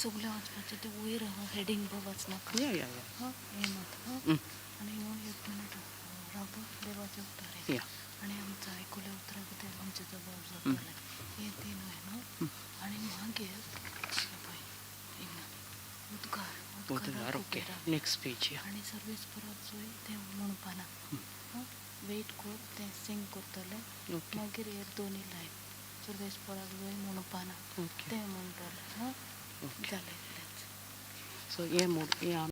सगळें वाचपाचें तें वयर आहा हेडींग बी वाचनाका. या या या. हां, हें मात हां. आनी ह्यो एक मिनट राव, देवाचें उतर या. आनी आमच्या आयकुल्या उतराक देव आमचें जबाब जातलें, हें तीनूय न्हू. आनी मागीर पळय हिंगा उद्गार. उद्गार, ओके. उद्गाराक. नेक्स्ट पेज, या. आनी सर्वीस परत चोय, तें म्हणपाना हां, वेट कर, तें सिंग करतलें. ओके. मागीर हे दोनी लायन सर्वेस्पराक जाय म्हणपाना. ओके. तें म्हणटलें हां. ओके. जालें, इतलेंच. सो हें मोड हें.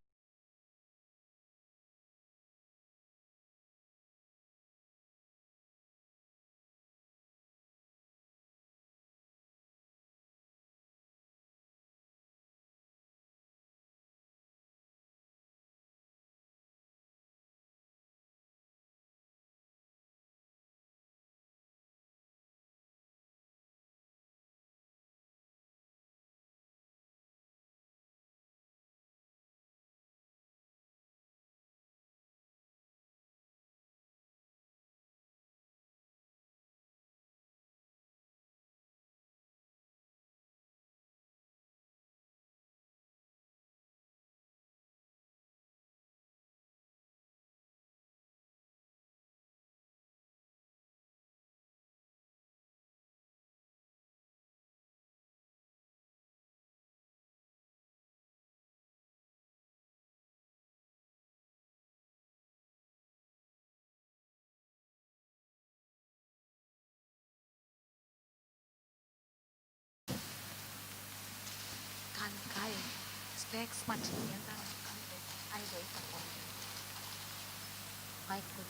काल काय स्नॅक्स मातशें हें जालें. आयज वयता कोण आयकून.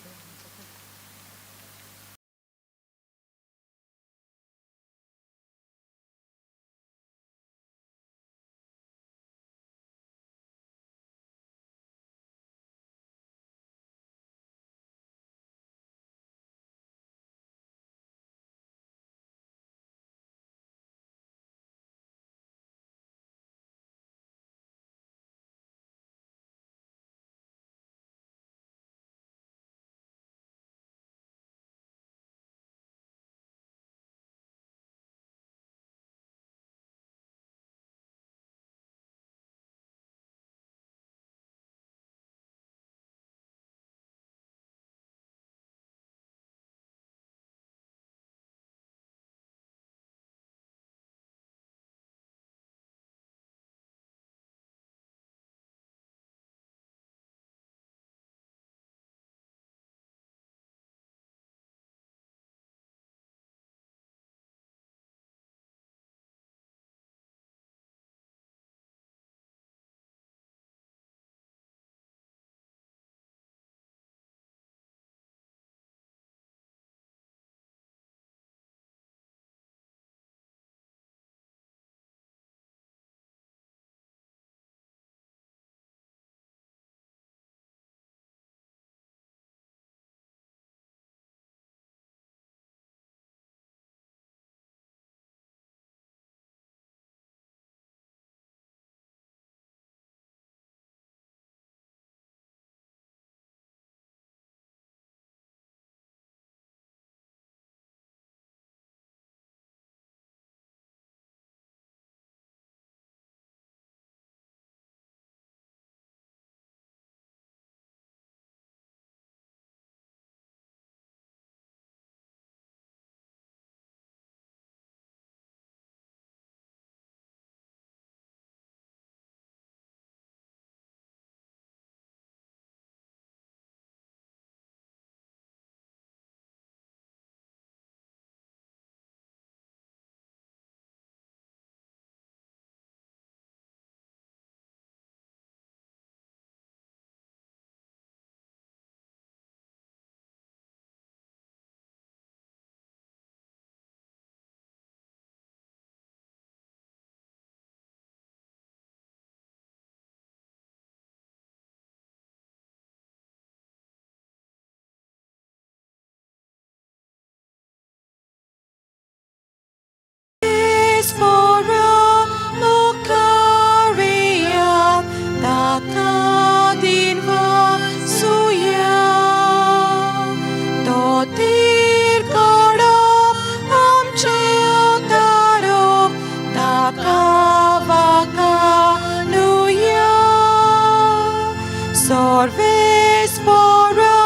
पोरा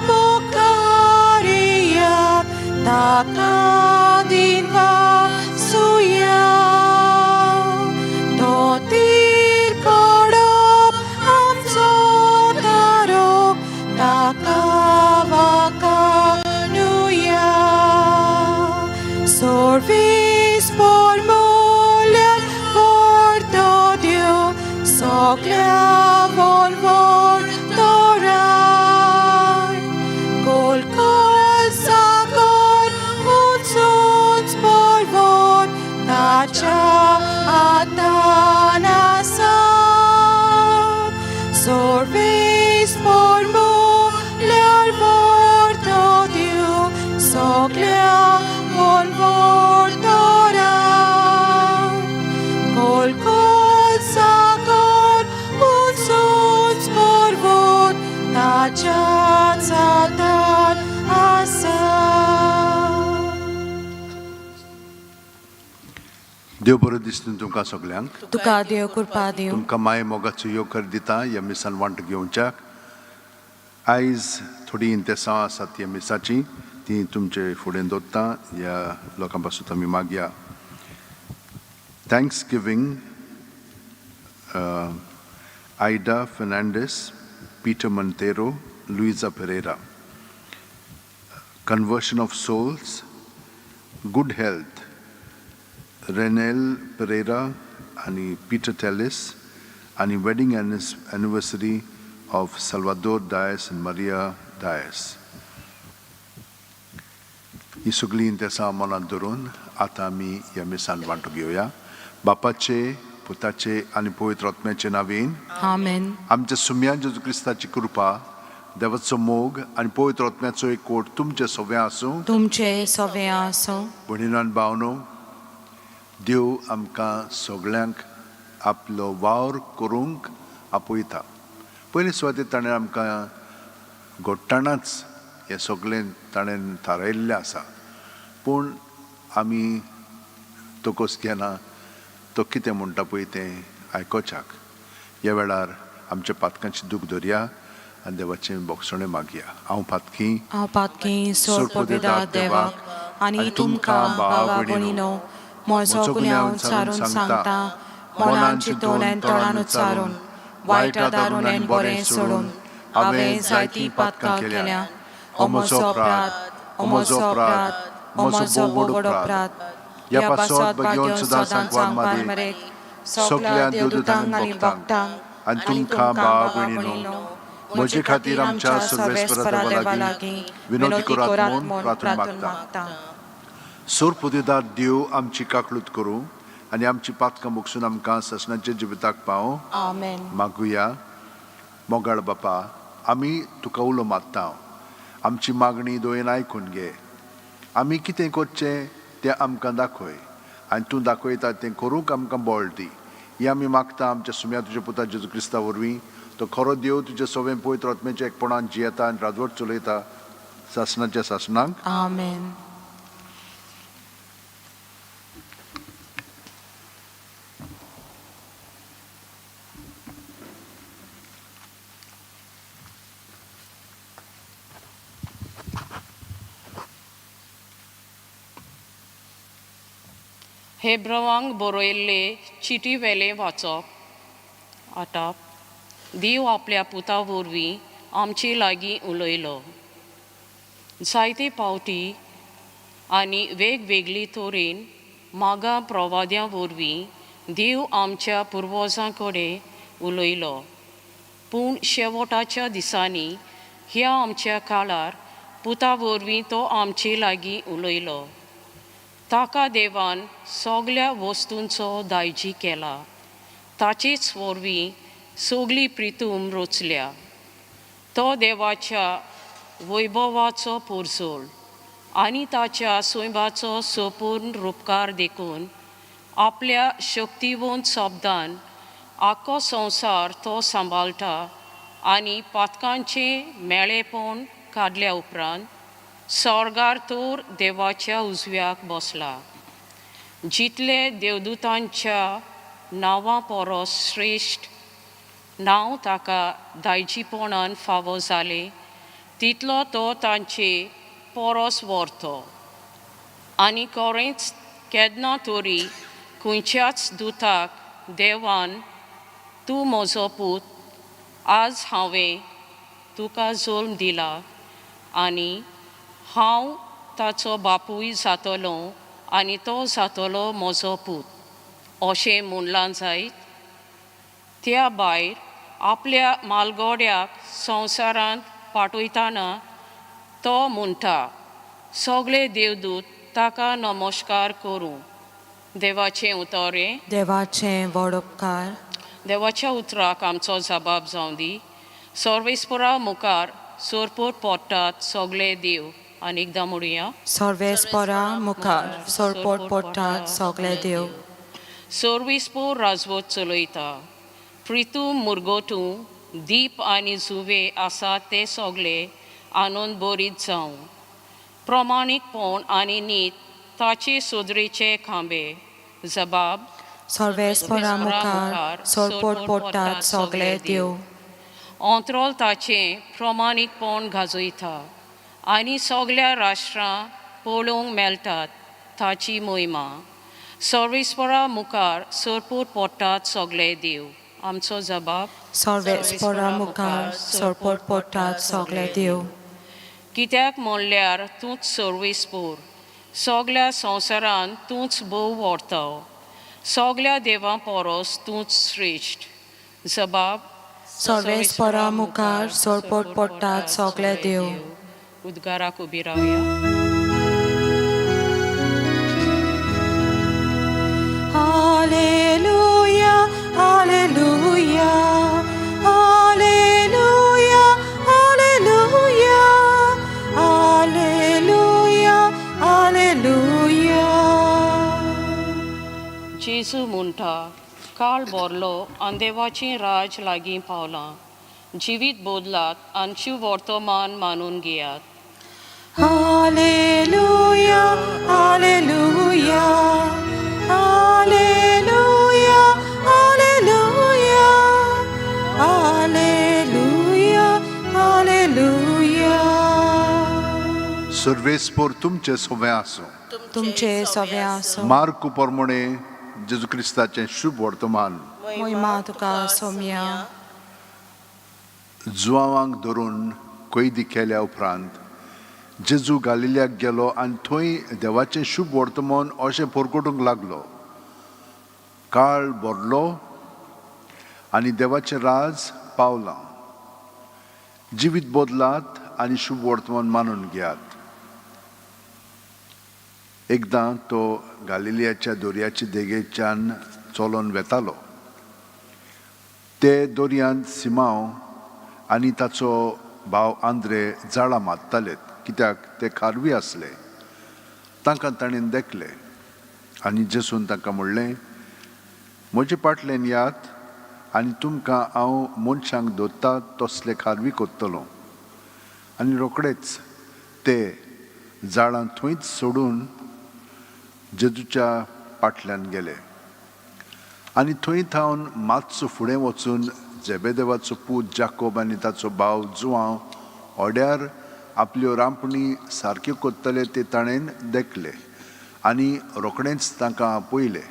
मुखार येयात ताका दिनवासुया. तो तीर कडप आमचो तारक ताका वाकानुया. सर्वीस पोर मोल्यार व्हडतो देव सगळ्या वळवळ तोराय. खोल सागर उंच उंच पर्वत ताच्या हातान आसात. सर्वेस्पर मोल्यार व्हडतो देव सगळ्या वळवळ तोराय. खोल खोल सागर उंच उंच पर्वत ताच्याच हातान आसा. देव बरो दिसता तुमकां सगल्यांक. तुका देव कृपा दिवं. तुमकां माये मोगाचो येवकार दिता ह्या मिसान वांटो घेवच्याक. आयज थोडीं इंतेसांव आसात ह्या मिसाची, ती तुमचे फुडें दवरता. ह्या लोकां पासून आमी मागया. Thanksgiving, Ida Fernandes, Peter Monteiro, Luisa Pereira. Conversion of souls, good health, Renel Pereira आनी पीटर टेलिस, आनी wedding anniversary of Salvador Dias आनी मारिया डायस. ही सगळीं इंतेसांव मनांत धरून आतां आमी ह्या मिसान वांटो घेवया. बापाचे, पुताचे आनी पवित्र आत्म्याचे नांवेन. आमेन. आमच्या सुम्या जेजू क्रिस्ताची कृपा, देवाचो मोग आनी पवित्र आत्म्याचो एकवट तुमचे सगळें आसूं. तुमचे सवे आसूं. भयणीनो आनी भावनो, देव आमकां सगळ्यांक आपलो वावर करूंक आपयता. पयले सुवातेर ताणें आमकां घडटनाच हें सगळें ताणें थारायिल्लें आसा, पूण आमी तकस घेना तो कितें म्हणटा पळय तें आयकोच्याक. ह्या वेळार आमच्या पातकांची दूख धरया आनी देवाचें बोगसणें मागया. हांव पातकी, हांव पातकी सोरपविदा देवाक आनी तुमकां भावा भयणीनो म्हजो गुन्यांव सारून सांगता. मनान चिंतून आनी तोंडान उच्चारून, वायट दारून आनी बरें सोडून हांवें जायतीं पातकां केल्या. ओ म्हजो अपराध, ओ म्हजो अपराध, ओ म्हजो व्हड अपराध. ह्या पासत भाग्योन सदां सांगवार मरेक सगल्या देवदूतांक आनी भक्तांक आनी तुमकां भाव भयणीनो म्हजे खातीर आमच्या सर्वेस्परा देवा लागीं विनवती करात म्हूण प्रार्थना मागता. सोरपुदेदार देव आमची काकळूत करूं आनी आमची पातकां बगसून आमकां ससनाच्या जिविताक पावों. आमेन. मागुया. मोगाळ बापा, आमी तुका उलो मारता. आमची मागणी दोयेन आयकून घे. आमी कितें करचें तें आमकां दाखय आनी तूं दाखयता तें करूंक आमकां बळ दी. हें आमी मागता आमच्या सुम्या तुज्या पुता जेजू क्रिस्ता वरवीं. तो खरो देव, तुज्या सवें पवित्र आत्म्याच्या एकपणान जियेता आनी राजवट चलयता सासणाच्या सासणाक. आमेन. हेब्रवांक बरयल्ले चिटी वेलें वाचप. आतां देव आपल्या पुता वरवीं आमचे लागीं उलयलो. जायते पावटी आनी वेगवेगळी तरेन मागां प्रवाद्यां वरवीं देव आमच्या पुर्वजां कडेन उलयलो, पूण शेवटाच्या दिसांनी ह्या आमच्या काळार पुता वरवीं तो आमचे लागीं उलयलो. ताका देवान सगल्या वस्तूंचो दायजी केला. ताचेच वरवीं सगली प्रितूम रचल्या. तो देवाच्या वैभवाचो पोरजोळ आनी ताच्या सैमाचो सोपूर्ण रुपकार देखून आपल्या शक्तिवंत शब्दान आख्खो संवसार तो सांबाळटा आनी पातकांचें मेळेपण काडल्या उपरांत स्वर्गार तर देवाच्या उजव्याक बसला. जितले देवदूतांच्या नांवां परस श्रेश्ठ नांव ताका दायजीपणान फावो जालें तितलो तो तांचे पोरोस व्हरतो. आनी कोरेंच केन्ना तरी खंयच्याच दुताक देवान तूं म्हजो पूत, आज हांवें तुका जल्म दिला आनी हांव ताचो बापूय जातलो आनी तो जातलो म्हजो पूत अशें म्हणलां जायत. त्या भायर आपल्या मालगोड्याक संवसारांत पाठयतना तो म्हणटा, सगळे देवदूत ताका नमस्कार करूं. देवाचें उतर हें. देवाचें व्हड उपकार. देवाच्या उतराक आमचो जबाब जावं दी. सर्वेस्परा मुखार सोरपोर पडटात सगळे देव. आनी एकदां म्हणुया. सर्वेस्परा मुखार सरपोट पडटात सगळे देव. सर्वेस्पोर राजवट चलयता. प्रितू मुरगोटू दीप आनी जुवे आसा ते सगळे आनंद बरीत जावं. प्रमाणीकपण आनी नीत ताचे सोदरेचे खांबे. जबाब. सर्वेस्परा मुखार सरपोट पडटात सगळे देव. अंतरोल ताचें प्रमाणीकपण गाजयता आनी सगल्या राष्ट्रां पळोवंक मेळटात ताची मोहिमा. सर्वेस्परा मुखार सरपूर पडटात सगळे देव. आमचो जबाब. सर्वेस्परा मुखार सरपोट पडटात सगळे देव. कित्याक म्हणल्यार तूंच सर्वेस्पोर, सगल्या संवसारांत तूंच भोव व्हरता, सगल्या देवां परस तूंच श्रेश्ठ. जबाब. सर्वेस्परा मुखार सरपोट पडटात सगळे देव. उद्गाराक उबी रावया. Hallelujah, hallelujah, hallelujah, hallelujah, hallelujah, hallelujah. जेजू म्हणटा, काळ भरलो आनी देवाचें राज लागीं पावलां. जिवीत बदलात आनी शिव वर्तमान मानून घेयात. Hallelujah, hallelujah, hallelujah, hallelujah, hallelujah, hallelujah. सर्वेस्पोर तुमचे सोवे आसूं. तुमचे सगळे आसूं. मार्कू पोरमोणे जेजू क्रिस्ताचें शुभ वर्तमान. मोहिमा तुका सोम्या. जुवांक धरून कैदी केल्या उपरांत जेजू गालिल्याक गेलो आनी थंय देवाचें शुभ वर्तमान अशें परगटूंक लागलो. काळ भरलो आनी देवाचें राज पावलां. जिवीत बदलात आनी शुभ वर्तमान मानून घेयात. एकदां तो गालिलियाच्या दर्याचे देगेच्यान चलोन वेतालो. ते दर्यांत सिमांव आनी ताचो भाव आंद्रे जाळां मारताले, कित्याक ते खारवी आसले. तांकां ताणें देखले आनी जेसून तांकां म्हणलें, म्हजे पाटल्यान यात आनी तुमकां हांव मनशांक दोत्ता तसले खारवी कोत्तलो. आनी रोखडेच ते जाळां थंयच सोडून जेजूच्या पाटल्यान गेले. आनी थंय थावन मातसो फुडें वचून जेबेदेवाचो पूत जाकोब आनी ताचो भाव जुवांव ओड्यार आपल्यो रांपणी सारक्यो कोत्तले ते ताणें देखले आनी रोखडेंच तांकां आपयले.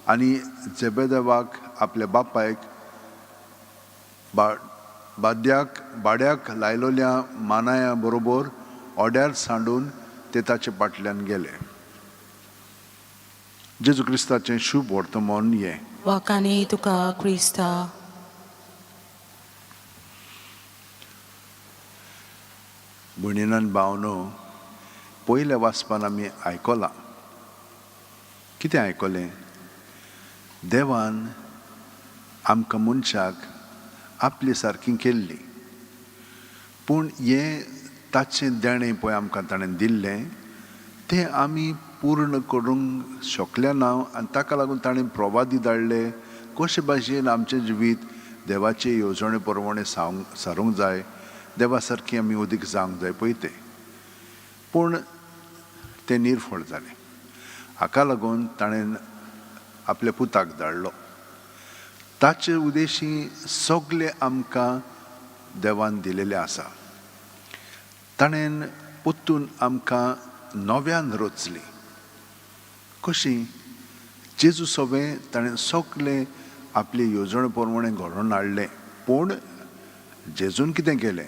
आनी जेबेदेवाक आपल्या बापायक बाड्याक लायलोल्या मानाया बरोबर ओड्यार सांडून ते ताचे पाटल्यान गेले. जेजू क्रिस्ताचें शुभ वर्तमान हें. वाकानी तुका क्रिस्ता. भयणीन भावनो, पयल्या वाचपान आमी आयकलां. कितें आयकलें? देवान आमकां मनशाक आपले सारकी केल्ली, पूण हें ताचें देणें पळय आमकां ताणें दिल्लें तें आमी पूर्ण करूंक शकले ना आनी ताका लागून ताणें प्रवादी धाडले कशे भाशेन आमचें जिवीत देवाचे येवजणे प्रमाणे सारूंक जाय, देवा सारकी आमी उदीक जावंक जाय पळय तें. पूण तें निर्फळ जालें. हाका लागून ताणें आपल्या पुताक धाडलो. ताचे उदेशी सगळे आमकां देवान दिलेलें आसा. ताणें परतून आमकां नव्यान रचली. कशी? जेजू सोबें ताणें सगळें आपले येवजणे प्रमाणे घडोवन हाडलें. पूण जेजून कितें केलें?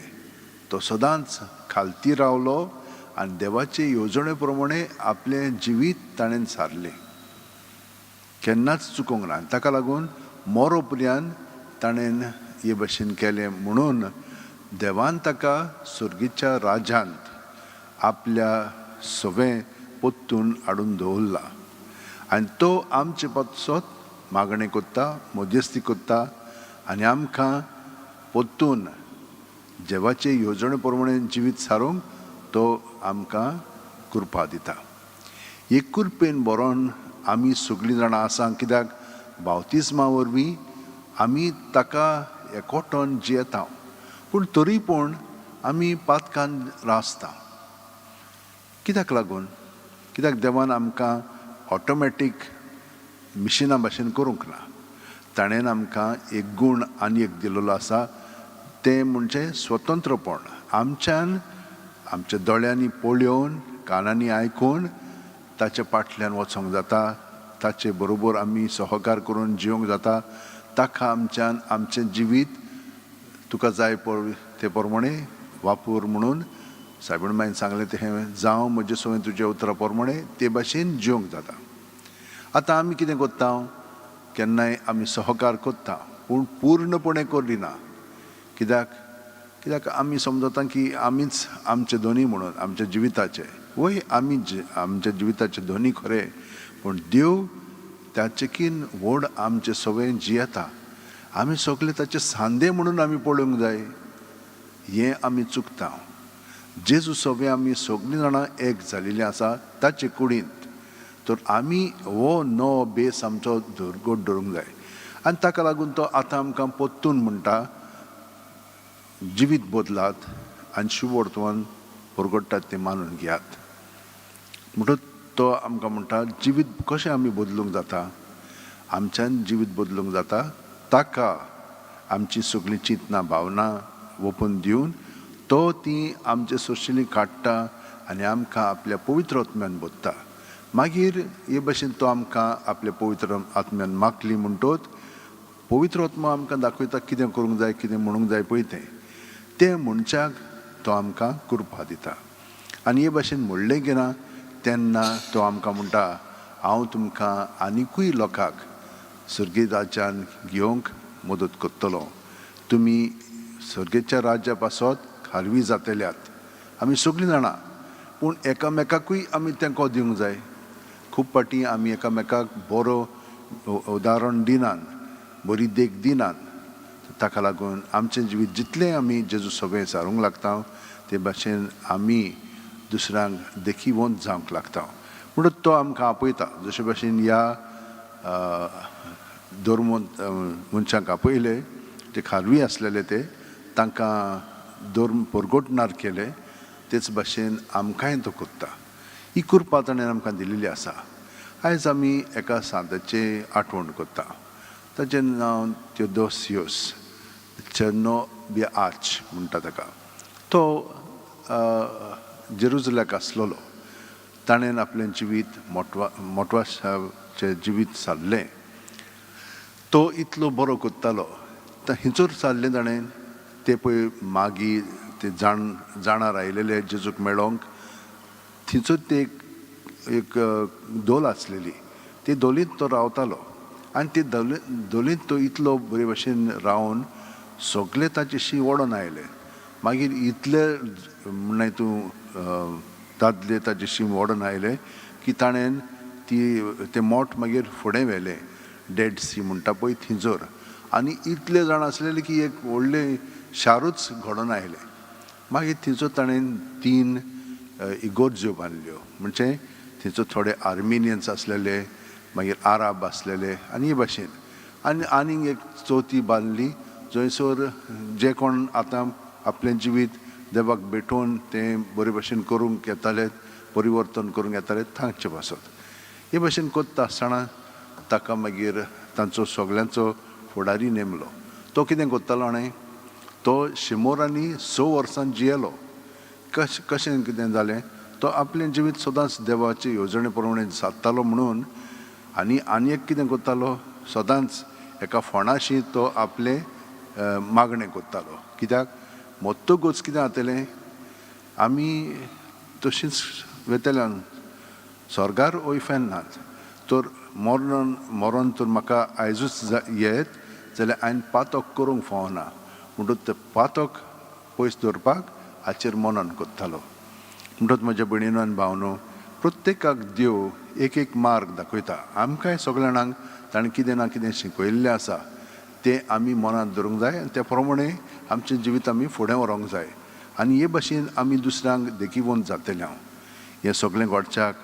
तो सदांच खालती रावलो आनी देवाचे येवजणे प्रमाणे आपलें जिवीत ताणें सारलें, केन्नाच चुकोंक ना. ताका लागून मोरो पर्यंत ताणें हे भशेन केलें म्हणून देवान ताका सर्गीच्या राज्यांत आपल्या सवें परतून हाडून दवरला. आनी तो आमचे पासत मागणें करता, मध्यस्ती करता आनी आमकां परतून देवाचे येवजणे प्रमाणे जिवीत सारूंक तो आमकां कृपा दिता. एक कृपेन बरोवन आमी सगळीं जाणां आसा, कित्याक बावतिस्मा वरवीं आमी ताका एकवटोन जियेता. पूण तरी पूण आमी पातकान रासता. कित्याक लागून? कित्याक देवान आमकां ऑटोमॅटीक मिशिना भाशेन करूंक ना. ताणें आमकां एक गूण आनी एक दिलेलो आसा, तें म्हणजे स्वतंत्रपण. आमच्यान आमच्या दोळ्यांनी पळोवन, कानांनी आयकून ताच्या फाटल्यान वचोंक जाता, ताचे बरोबर आमी सहकार करून जिवंक जाता. ताका आमच्यान आमचें जिवीत तुका जाय ते प्रमाणे वापर म्हणून सायबीण मायन सांगलें तें, जावं म्हजे सवय तुज्या उतरा प्रमाणे, ते भाशेन जिवंक जाता. आतां आमी कितें करता? केन्नाय आमी सहकार करता पूण पूर्णपणे करिना. कित्याक? कित्याक आमी समजता की आमीच आमचे धनी म्हणून आमच्या जिविताचे. वय, आमी आमच्या जिविताचे धनी खरें, पूण देव ताचेकीन व्हड आमचे सवय जियेता. आमी सगळे ताचे सांदे म्हणून आमी पळोवंक जाय. हें आमी चुकता. जेजू सगळें आमी सगळीं जाणां एक जालेलीं आसा ताचे कुडींत, तर आमी हो नवो बेस आमचो धरगोट धरूंक जाय. आनी ताका लागून तो आतां आमकां परतून म्हणटा, जिवीत बदलात आनी शुभवर्तमान परगट्टात तें मानून घेयात. म्हणटच तो आमकां म्हणटा, जिवीत कशें आमी बदलूंक जाता? आमच्यान जिवीत बदलूंक जाता ताका आमची सगळीं चिंतनां भावनां ओपन दिवन तो ती आमचे सोशली काडटा आनी आमकां आपल्या पवित्र आत्म्यान बदता. मागीर हे भशेन तो आमकां आपल्या पवित्र आत्म्यान मागली म्हणटोच पवित्र आत्मा आमकां दाखयता कितें करूंक जाय, कितें म्हणूंक जाय पळय तें, तें म्हणच्याक तो आमकां कृपा दिता. आनी हे भशेन म्हणलें की ना तेन्ना तो आमकां म्हणटा, हांव तुमकां आनिकूय लोकांक सर्गी राज्यान घेवंक मदत करतलो. तुमी सर्गेच्या राज्या पासत खारवी जातल्यात, आमी सगळीं जाणां, पूण एकामेकाकूय आमी तेंको दिवंक जाय. खूब फावटी आमी एकामेकाक बरो उदाहरण दिनात, बरी देख दिनात. ताका लागून आमचें जिवीत जितलें आमी जेजू सगळें सारूंक लागता ते भाशेन आमी दुसऱ्यांक देखीवंत जावंक लागता. म्हणून तो आमकां आपयता, जशे भाशेन ह्या धर्म मनशांक आपयले, ते खारवी आसलेले ते तांकां धर्म परगटणार केले, तेच भाशेन आमकांय तो करता. ही कृपा ताणें आमकां दिलेली आसा. आयज आमी एका सांताची आठवण करता, ताचें नांव त्योदोसियोस चेर्नोबिआच म्हणटा ताका. तो जेरुजल्याक आसलेलो. ताणें आपलें जिवीत मोटवाचें जिवीत सारलें. तो इतलो बरो करतालो, हिंचोर सारलें ताणें ते पळय मागीर ते जाणार आयलेले जेजूक मेळोंक, थंयसर ते एक धोल आसलेली, ते धोलींत तो रावतालो. आनी ते धोलींत तो इतलो बरे भशेन रावन सगळे ताचेशी ओडोन आयले. मागीर इतले म्हणल्यार तूं दादले ताचेशी ओडोन आयले की ताणें ती तें मोठ मागीर फुडें व्हेलें, डेड सी म्हणटा पळय थंयसर. आनी इतले जाण आसलेले की एक व्हडलें शारूच घडोवन आयलें. मागीर थंयसर ताणें 3 इगोर्ज्यो बांदल्यो, म्हणजे थंयसर थोडे आर्मिनियन्स आसलेले, मागीर आराब आसलेले आनी हे भाशेन. आनी आनीक एक चवथी बांदली जंयसर जे कोण आतां आपलें जिवीत देवाक भेटोवन तें बरे भशेन करूंक येताले, परिवर्तन करूंक येताले तांचे पासत. हे भशेन करता आसतना ताका मागीर तांचो सगल्यांचो फुडारी नेमलो. तो कितें करतालो जाणें, तो 106 वर्सां जियेलो. कशें कितें जालें, तो आपलें जिवीत सदांच देवाचे येवजणे प्रमाणे सादतालो म्हणून. आनी आनी एक कितें करतालो, सदांच एका फोणाशी तो आपलें मागणें करतालो. कित्याक मत्तकूच कितें जातलें, आमी तशींच वेतल्यान स्वर्गार वयफेन नात, तर मरण तर म्हाका आयजूच येत जाल्यार हांवें पातक करूंक फावना, म्हणटूच तें पातक पयस दवरपाक हाचेर मनन करतालो. म्हणटच म्हज्या भयणीनो आनी भावनो, प्रत्येकाक देव एक एक मार्ग दाखयता. आमकांय सगल्या जाणांक ताणें कितें ना कितें शिकयल्लें आसा, तें आमी मनांत धरूंक जाय आनी त्या प्रमाणे आमचें जिवीत आमी फुडें व्हरूंक जाय. आनी हे भाशेन आमी दुसऱ्यांक देखीवंत जातले. हांव हें सगळें घडच्याक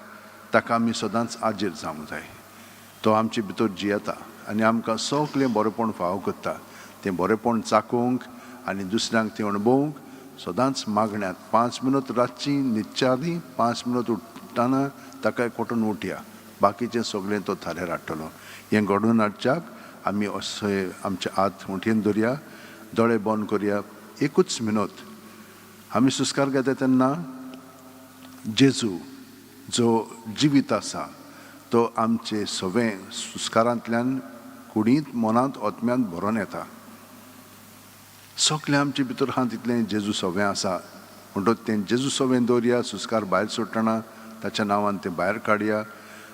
ताका आमी सदांच आजीर जावंक जाय. तो आमचे भितर जियेता आनी आमकां सगळें बरेंपण फावो करता. तें बरेंपण चाखूंक आनी दुसऱ्यांक तें अणभवूंक सदांच मागण्यांत 5 मिनट रातची न्हिदच्या आदीं, 5 मिनट उठ्ठना ताका एकवटून उठया, बाकीचें सगळें तो थाऱ्यार हाडटलो. हें घडोवन हाडच्याक आमी अशें आमचे हात मुठयेन धरया, दोळे बंद करया, एकूच मिनट आमी सुस्कार घेता तेन्ना जेजू जो जिवीत आसा तो आमचे सगळे सुस्कारांतल्यान कुडींत, मनांत, आत्म्यांत भरोन येता. सगळें आमचे भितर आहा तितलें जेजू सगळें आसा. म्हणटच तें जेजू सगळें दवरया, सुस्कार भायर सोडटना ताच्या नांवान तें भायर काडया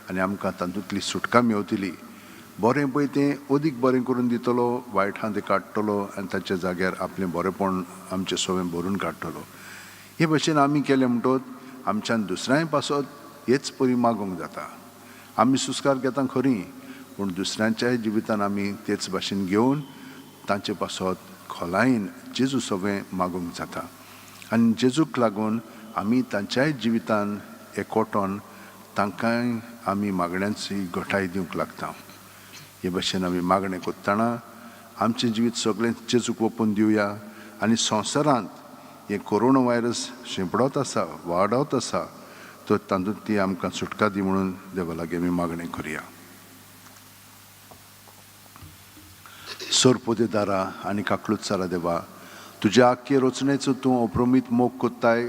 आनी आमकां तातूंतली सुटका मेवतली. बरें पळय तें अदीक बरें करून दितलो, वायट आहा तें काडटलो आनी ताच्या जाग्यार आपलें बरेंपण आमचें सगळें भरून काडटलो. हे भशेन आमी केलें म्हणटच आमच्यान दुसऱ्यांय पासत हेच परी मागूंक जाता. आमी सुस्कार घेता खरी, पूण दुसऱ्यांच्याय जिवितान आमी तेच भाशेन घेवन तांचे पासत खोलायेन जेजू सगळें मागूंक जाता. आनी जेजूक लागून आमी तांच्याय जिवितान एकवटोन तांकांय आमी मागण्यांची घटाय दिवंक लागता. हे भाशेन आमी मागणें करतना आमचें जिवीत सगळें जेजूक ओपून दिवया. आनी संवसारांत हें कोरोना व्हायरस शिंपडत आसा, वाडत आसा, तर तातूंत ती आमकां सुटका दी म्हणून देवा लागीं आमी मागणें करुया. सोरपोते दारा आनी काकलूत सारा देवा, तुज्या आख्खे रचणेचो तूं अप्रमीत मोग कोत्ताय.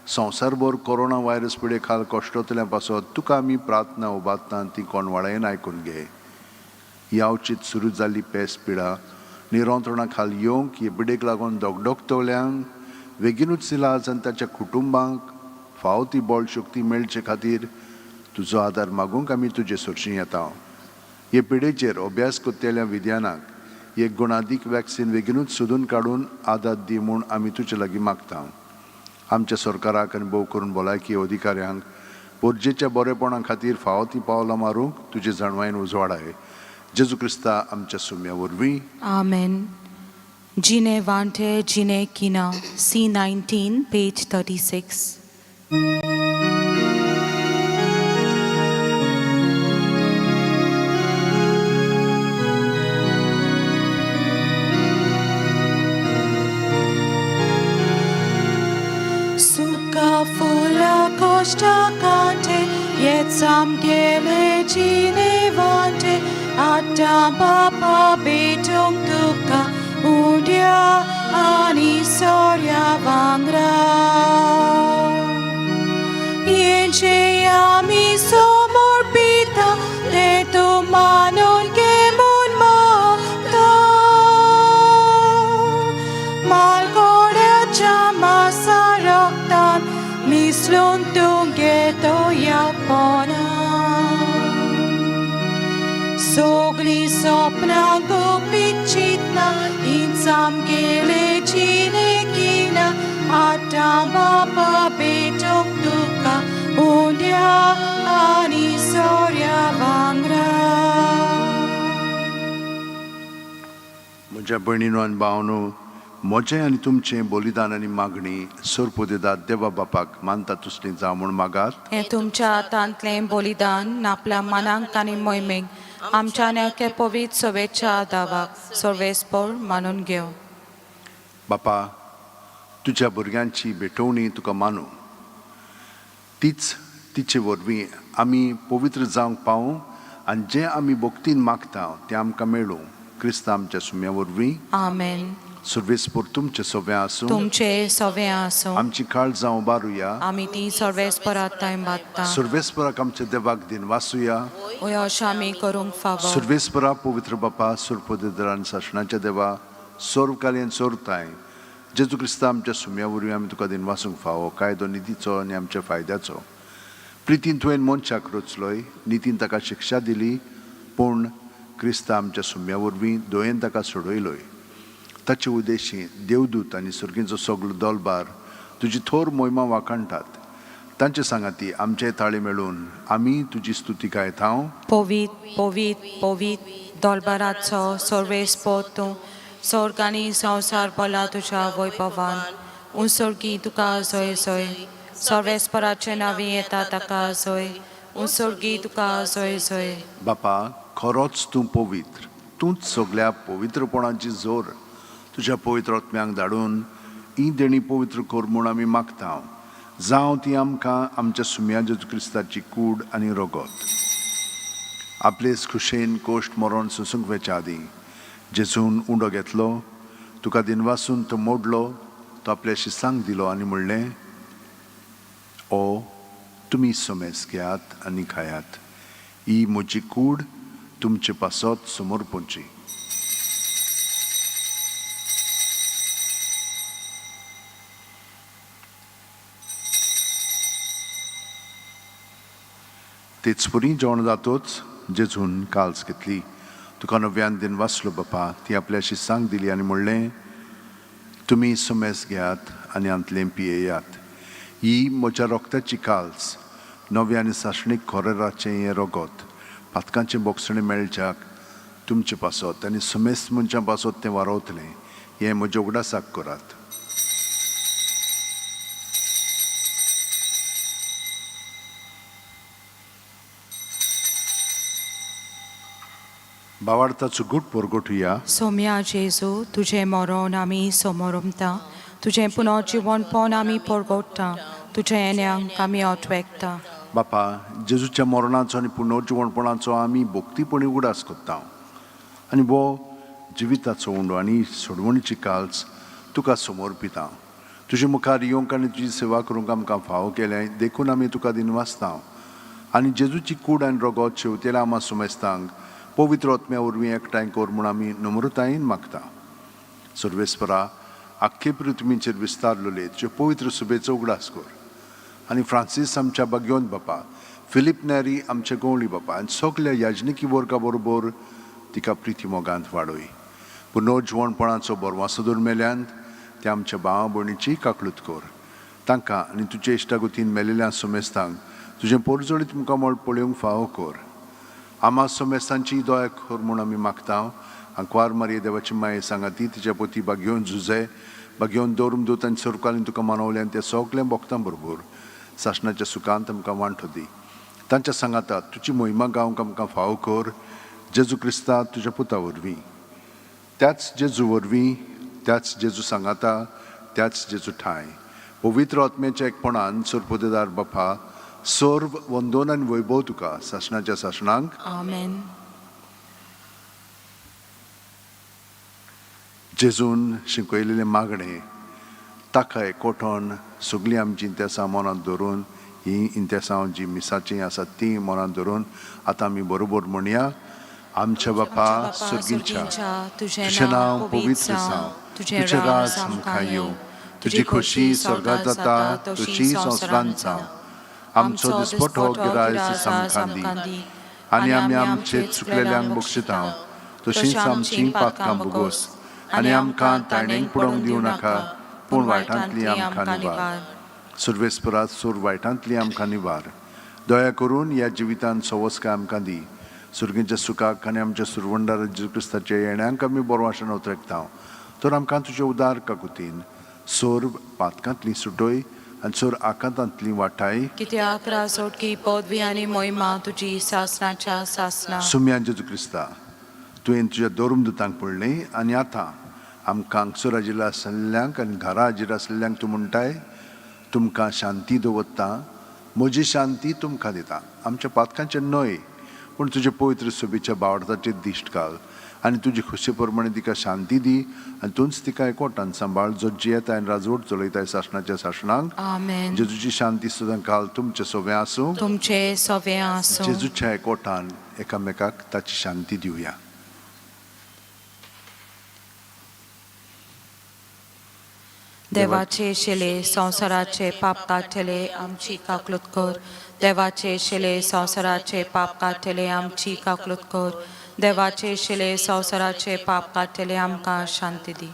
संवसारभर कोरोना व्हायरस पिडे खाल कश्टतल्या पासत तुका आमी प्रार्थना उबारता, ती कोणवाळायेन आयकून घे. ही अवचीत सुरू जाल्ली पेस पिडा निरंत्रणा खाल येवंक हे पिडेक लागून दगदगतल्यांक बेगीनूच इलाज आनी ताच्या कुटुंबांक फावो ती बळ शक्ती मेळचे खातीर तुजो आदार मागूंक आमी तुजे सरशीं येता. हे पिडेचेर अभ्यास करतल्या विज्ञानाक एक गुणादीक वॅक्सिन बेगीनूच सोदून काडून आदार दी म्हूण आमी तुजे लागीं मागता. आमच्या सरकाराक आनी भोव करून भलायकी अधिकाऱ्यांक पोरजेच्या बरेपणा खातीर फावो ती पावलां मारूंक तुजे जाणवायेन उजवाडाय. जेजू क्रिस्ता आमच्या सुम्या वरवीं. आमेन. जिने वांटे जिने किना, C19, page 36. सुका फुला कष्टा कांटे येत आमगेले जिने वांटे, आतां बापा भेटूंक तुका उद्या आनी सोऱ्या वांगडा. हेंचे आमी समर्पिता तें तूं मानून घे म्हूण मागता. मालकोड्याच्या मासा रक्तान मिसळून तुगे तोयापणा, सगळीं सपनां गुपीत चिंतना हीच आमगेले जिणे किना, आतां बापा भेटूंक तुका उद्या आनी सोऱ्या वांगडा. म्हज्या भयणीनो आनी भावनो, म्हजें आनी तुमचें बलिदान आनी मागणी सोरपोदेदात देवा बापाक मानता तसली जावं म्हूण मागात. हें तुमच्या हातांतलें बलिदान आपल्या मनांक आनी मोहिमेक आमच्या एके पवित्र सवेच्या दावाक सर्वेस्पोर मानून घेवं. बापा, तुज्या भुरग्यांची भेटवणी तुका मानू, तीच तिचे वरवीं आमी पवित्र जावंक पावूं आनी जें आमी भक्तीन मागता तें आमकां मेळूं. क्रिस्ता आमच्या सुम्या वरवीं. आमेन. सुर्वेसपूर तुमचे सोव्या आसूं. तुमचे सवे आसूं. आमची काळजां उबारुया. आमी ती सर्वेस्परात तांय बादता. सुर्वेस्पराक आमच्या देवाक दिन वासूया. वय अशें आमी करूंक फावो. सुर्वेस्परा पवित्र बापा, सुरपोदेदरान सासणाच्या देवा, सोर्वकालीन सोरताय जेजू क्रिस्ता आमच्या सुम्या वरवीं आमी तुका दिन वासूंक फावो. कायदो नितीचो आनी आमच्या फायद्याचो. प्रितीन तुवें मनशाक रचलोय, नितीन ताका शिक्षा दिली, पूण क्रिस्ता आमच्या सुम्या वरवीं दयेन ताका सोडयलोय. ताचे उद्देशी देवदूत आनी सुर्गींचो सगलो दलबार तुजी थोर मोहिमा वाखाणटात. तांचे सांगाती आमचे ताळी मेळून आमी तुजी स्तुती गायत हांव. पवीत पवीत पवीत दोलबाराचो सर्वेस्पोर तूं, स्वर्ग आनी संवसार भरला तुज्या वैभवान. उंसर्गी तुका जय जय. सर्वेस्पराचे नांवी येता ताका जय. उंसर्गी तुका जय जय. बापा, खरोच तूं पवित्र, तूंच सगल्या पवित्रपणाची जोर. तुज्या पवित्र आत्म्यांक धाडून ही देणी पवित्र कर म्हूण आमी मागता. जावं ती आमकां आमच्या सुम्या जेजू क्रिस्ताची कूड आनी रगत. आपलेच खुशेन कोश्ट मरण सोसूंक वेच्या आदीं जेजून उंडो घेतलो, तुका दिनवासून तो मोडलो, तो आपल्या शिसांक दिलो आनी म्हणलें, ओ तुमी समेस घेयात आनी खायात. ही म्हजी कूड तुमचे पासत समोर पोवची. तेच परी जेवण जातोच जेजून काल्स घेतली, तुका नव्यान दिन वाचलो बापा, ती आपल्या शिसांक दिली आनी म्हणलें, तुमी सुमेस घेयात आनी हांतलें पियेयात. ही म्हज्या रोगताची काल्स, नव्या आनी सासणीक खोरेराचें हें रगत पातकांचें बोगसणें मेळच्याक तुमचे पासत आनी सुमेस मनशां पासत तें वारोवतलें. हें म्हज्या उगडासाक करात. बावार्थाचो गूट परगटुया. सोम्या जेजू, तुजें मरण आमी समोरमता, तुजें पुनर्जिवनपण आमी परगोडटा, तुजें येण्यांक आमी अटवेकता. बापा, जेजूच्या मरणाचो आनी पुनर्जिवणपणाचो आमी भक्तीपणी उगडास करता आनी हो जिविताचो उंडो आनी सोडवणीची काल्स तुका समर्पिता. तुजे मुखार येवंक आनी तुजी सेवा करूंक आमकां फावो केलें देखून आमी तुका दिनवासता आनी जेजूची कूड आनी रगत शेवतेल्या आमा सुमेस्तांक पवित्र आत्म्या वरवीं एकठांय कर म्हूण आमी नम्रतायेन मागता. सर्वेस्परा, आख्खे पृथ्वीचेर विस्तारलेले तुजे पवित्र सुबेचो उगडास कर आनी फ्रांसीस आमच्या बाग्योन बापा, फिलीप नॅरी आमचे गवळी बापा आनी सगल्या याजनिकी वर्गा बरोबर तिका प्रिती मोगांत वाडय. पुनर्जिवणपणाचो बरवासो दवर मेल्यान ते आमच्या भावा भयणीची काकळूत कर. तांकां आनी तुजे इश्टागतीन मेलेल्या सुमेस्तांक तुजें पोरजोळीत मुखामळ पळोवंक फावो कर. आमा सोमेस्तांची दया कर म्हूण आमी मागता. आंकवार मारये देवाची माये सांगाती तिच्या पोती बागेवन झुजे बागेवन दवरून दूत आनी सरकालीन तुका मनवलें आनी त्या सगळ्या भक्तां बरोबर सासणाच्या सुखांत आमकां वांटो दी. तांच्या सांगाता तुजी मोहिमा गावंक आमकां फावो कर, जेजू क्रिस्ता तुज्या पुता वरवीं. त्याच जेजू वरवीं, त्याच जेजू सांगाता, त्याच जेजू ठांय पवित्र आत्म्याच्या एकपणान सरपोदेदार बापा, सर्व वंदोन आनी वैभव तुका सासणाच्या सासणांक. आमेन. जेजून शिकयलेलें मागणें ताका एकवटोन सगळीं आमचीं इंतेसां मनांत धरून, हीं इंतेसांव जीं मिसाचीं आसात तीं मनांत धरून आतां आमी बरोबर म्हणया. आमच्या बापा सुर्गीच्या, तुजें नांव पवित्र जावं, तुजें राज आमकां येवं, तुजी खोशी स्वर्गात जाता तशी संवसारांत जावं. आमचो दिसपटो गिरायस आमकां दी आनी आमी आमचे चुकलेल्यांक बक्षिता तशींच आमचीं पातकां भोगोस आनी आमकां ताणेंक पडोवंक दिवं नाका, पूण वायटांतली आमकां निवार. सुर्वेस्परात सूर वायटांतली आमकां निवार. दया करून ह्या जिवितांत सवस्काय आमकां दी. सुर्गीच्या सुखाक आनी आमच्या सुरवंडार जेजू क्रिस्ताच्या येण्यांक आमी बरो आशेन उतरेकता. तर आमकां तुजे उदार काकुतीन सोर पातकांतली सुटय आनी सोर आकांतांतली वाटाय. कित्याक राजोटकी पदवी आनी मोहिमा तुजी सासणाच्या सासणा. सुम्या जेजू क्रिस्ता, तुवें तुज्या दोरुम दुतांक पडलें आनी आतां आमकां हांगसर हाजीर आसल्ल्यांक आनी घरा हाजीर आसल्ल्यांक तूं म्हणटाय, तुमकां शांती दवरता, म्हजी शांती तुमकां दिता. आमच्या पातकांचें न्हय पूण तुजे पवित्र सुबीच्या बावडताचेर दिश्ट घाल आनी तुजी खुशे प्रमाणे तिका शांती दी आनी तूंच तिका एकवटान सांबाळ जो जियेता आनी राजवट चलयताय सासणाच्या सासणांक. आमेन. जेजूची शांती सदां काल तुमचे सोवे आसूं. तुमचे सवे आसूं. जेजूच्या एकवटान एकामेकाक ताची शांती दिवया. देवाचे शिले संवसाराचे पाप काडटले आमची काकलूत कर. देवाचे शिले संवसाराचे पाप काडटले आमची काकलूत कर. देवाचे शिले संवसाराचे पाप काडटले आमकां शांती दी.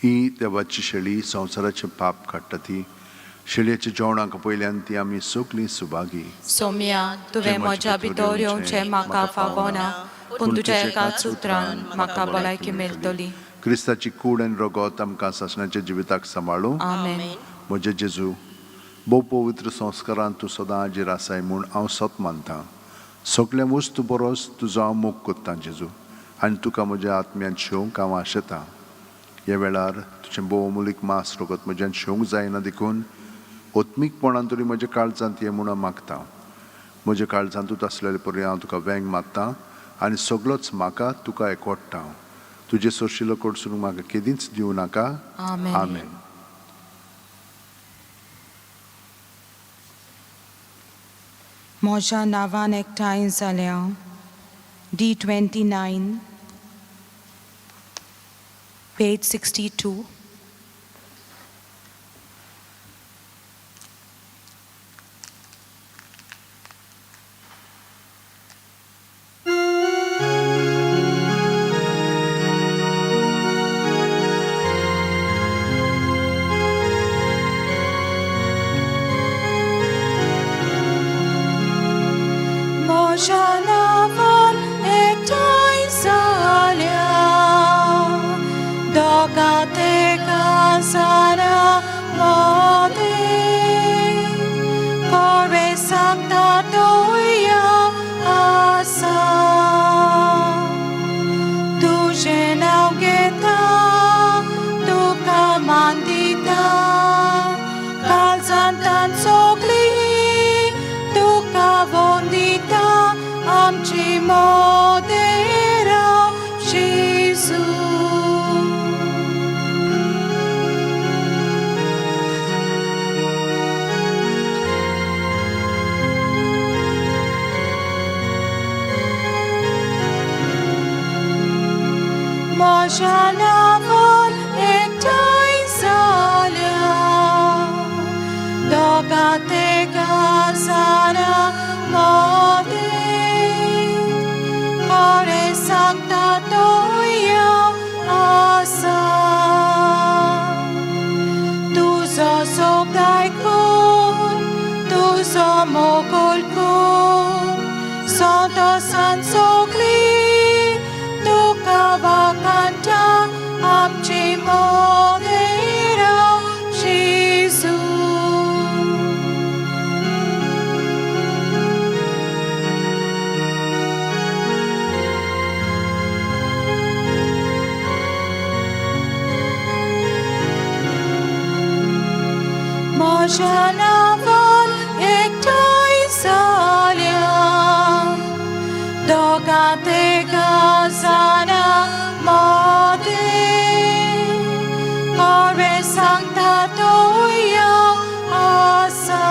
ही देवाची शेळी संवसाराचे पाप काडटा ती शेळयेच्या जेवणाक पयल्यान ती आमी सगळीं सुभागी. सोम्या, तुवें म्हज्या भितर येवचें म्हाका फावना, पूण तुज्या एकाच उतरान म्हाका भलायकी मेळटली. क्रिस्ताची कूड आनी रगत आमकां सासणाच्या जिविताक सांबाळूं. आमेन. म्हजे जेजू, भोव पवित्र संस्कारान तूं सदां हाजीर आसाय म्हूण हांव सत मानतां. सगळ्या वस्तू बरोस तुजो हांव मोग कोत्तां जेजू, आनी तुका म्हज्या आत्म्यांत शेवंक हांव आशेतां. ह्या वेळार तुजें भोव अमुलीक मांस रगत म्हज्यान शेवंक जायना देखून आत्मीकपणान तरी म्हज्या काळजांत ये म्हूण हांव मागतां. म्हज्या काळजांतूच आसलेले परी हांव तुका वेंग मारतां आनी सगळोच म्हाका तुका एकवडटा. तुजें सोशिलो कडसून म्हाका केदींच दिवं नाका. आमेन. आमेन. म्हज्या नांवान एकठांय जाल्या. D 29, page 62. म्हज्या नांवान एकठांय जाल्या दोगां तेगां जाणां मदें कोरें सांगता तोया आसा. तुजें नांव घेता, तुका मान दिता, काळजांत सगळी तुका वंदिता आमची मोदेरा जेजू. म्हज्या नांवान एकठांय जाल्या दोगां तेगां जाणां मदें खरें सांगता तोया आसा. तुजो सोब आयकून, तुजो मोगोल करून संतोसान सगळी तुका वाखाणटा आमची मोदेरा जेजू. म्हज्या नांवान एकठांय जाल्या दोगां तेगां जाणां मदें खरें सांगता तोया आसा.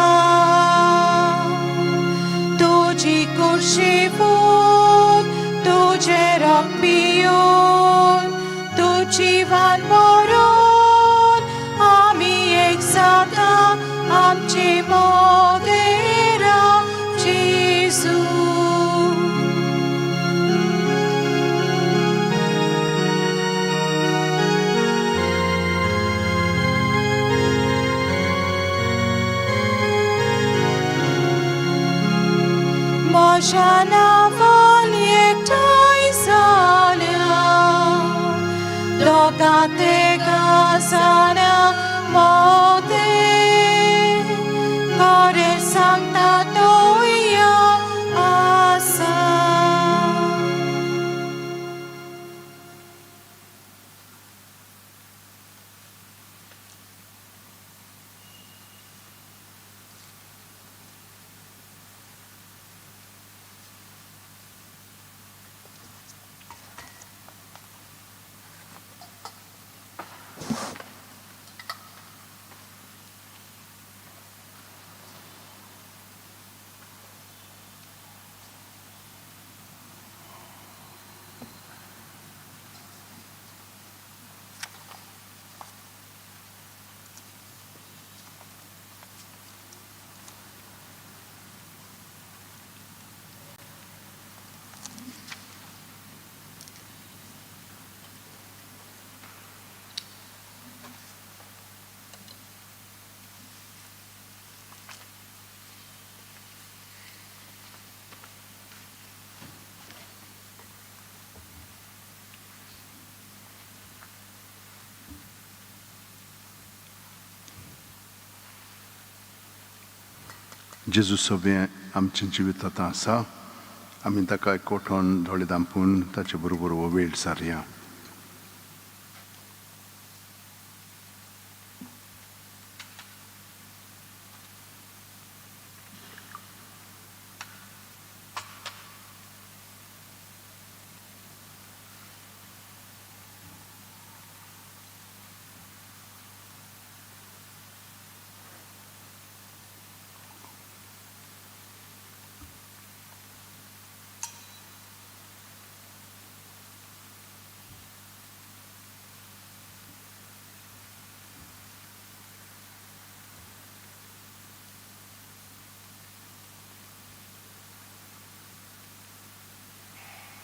तुजी कुर्शी फूल, तुजें रक्त पिवन, तुजी वान मरून आमी एक जाता आमची मोदेरा जेजू. म्हज्या नांवान एकठांय जाल्या दोगां तेगां जाणां मदें खरें सांगता तोया आसा. जेजू सगळें आमचें जिवीत आतां आसा. आमी ताका एकवटून दोळे धांपून ताचे बरोबर हो वेळ सारया.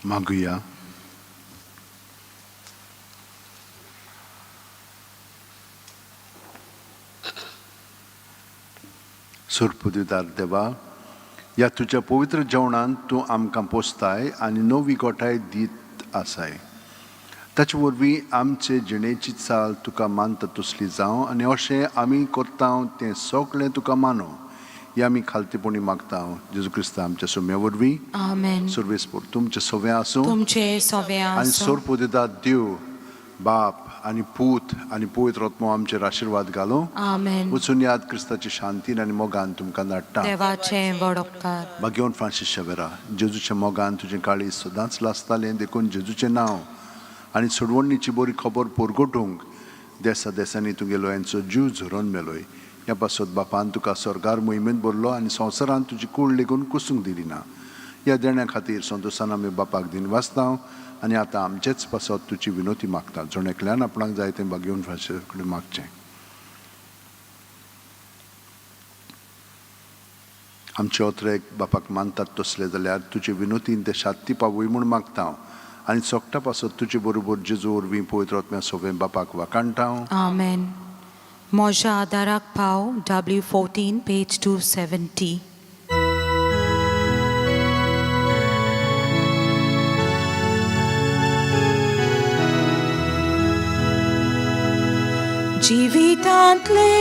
मागुया. सोरपुदिदार देवा, ह्या तुज्या पवित्र जेवणान तूं आमकां पोसताय आनी नवी गोठाय दीत आसाय. ताचे वरवीं आमचे जिणेची चाल तुका मानता तसली जावं आनी अशें आमी करता तें सगळें तुका मानू हे आमी खालतेपणी मागता जेजू क्रिस्ता आमच्या सोम्या वरवीं. आमेन. सर्वेस्पोर तुमचें सवें आसूं तुमचे सवे आनी आसूं. सोरपुदिदार देव बाप आनी पूत आनी पवित्र आत्मो आमचेर आशिर्वाद घालूं. आमेन. वचून याद क्रिस्ताची शांतीन आनी मोगान तुमकां धाडटा. देवाचे व्हड उपकार. भाग्यवन फ्रांसीस शेवेरा, जेजूच्या मोगान तुजें काळीज सदांच लासतालें, देखून जेजूचें नांव आनी सोडवणीची बरी खबर परगटूंक देसा देसांनी तुगेलो यांचो जीव झरोवन मेलोय. ह्या पासत बापान तुका स्वर्गार मोहिमेंत भरलो आनी संवसारांत तुजी कूड लेगून कुसूंक दिली ना. ह्या देण्या खातीर संतोशान आमी बापाक दिन वाचता आनी आतां आमचेच पासत तुजी विनोती मागता. जण एकल्यान आपणाक जाय तें भाग्यवन फ्रांसीस कडेन मागचें. आमचे ओत्रेक बापाक मानतात तसले जाल्यार तुजे विनोतीन ते शांती पावय म्हूण मागता हांव आनी सोगटा पासत तुजे बरोबर जेजू वरवीं पवित्र आत्म्या सोबें बापाक वाखाणटा हांव. आमेन. म्हज्या आदाराक पाव W 14 page 270. जिवितांतले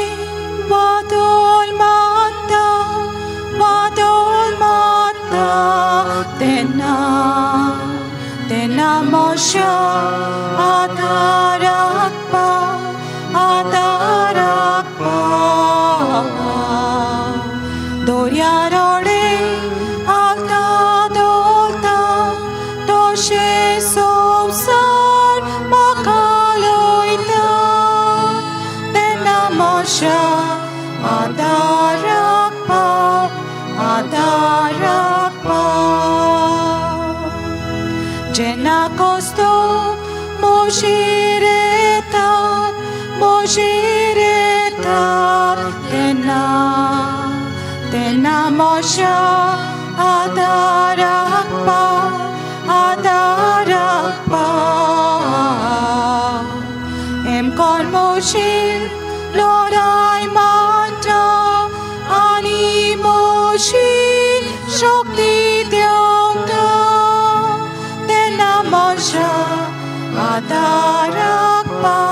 वादळ मारता, वादळ मारता तेन्ना, तेन्ना म्हज्या आदाराक पाव, आदाराक पाव. दर्या रोडे आलता दोलता तशें संवसार म्हाका लयता तेन्ना म्हज्या आदाराक पाव, आदाराक पाव. जेन्ना कोस्तो म्हजेर येतात, म्हजेर येतात तेन्ना, तेन्ना म्हज्या आदाराक पाव, आदाराक पाव. एमकोन म्हजेर लडाय मांडटा आनी म्हजी शक्ती देंवता तेन्ना म्हज्या आदाराक पाव.